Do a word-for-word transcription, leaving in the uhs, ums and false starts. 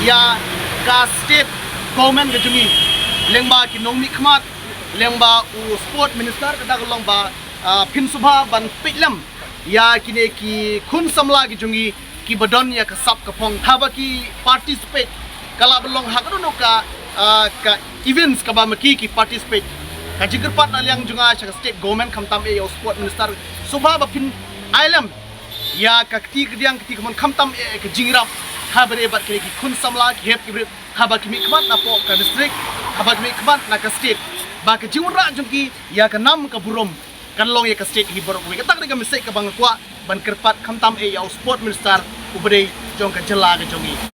ïa ka state government ka jong ngi, lyngba ki nongmihkhmat, lyngba u sport minister, kata ka long ba, ah, phin sngewbha ban peit lem ïa kine ki khun samla ki jong ngi kiba don ïa ka sap ka phong haba ki participate, ka lah ban long ha kano kano ka, ah, ka events kaba ma ki ki participate. Ka jingkyrpad na liang jong nga sha ka state government khamtam eh ïa u sport minister, sngewbha ba phin ai lem ïa ka kti kadiang kti kamon khamtam eh ka jingïarap ha ba dei bad kine ki khun samla, ki hep ki barit, haba ki mihkhmat napoh ka district, haba ki mihkhmat na ka state, ba ka jingwanrah jong ki ïa ka nam ka burom kan long ïa ka state hi baroh kawei. Kata ka dei ka message kaba nga kwah ban kyrpad khamtam eh ïa u sport minister uba dei jong ka jylla ka jong ngi.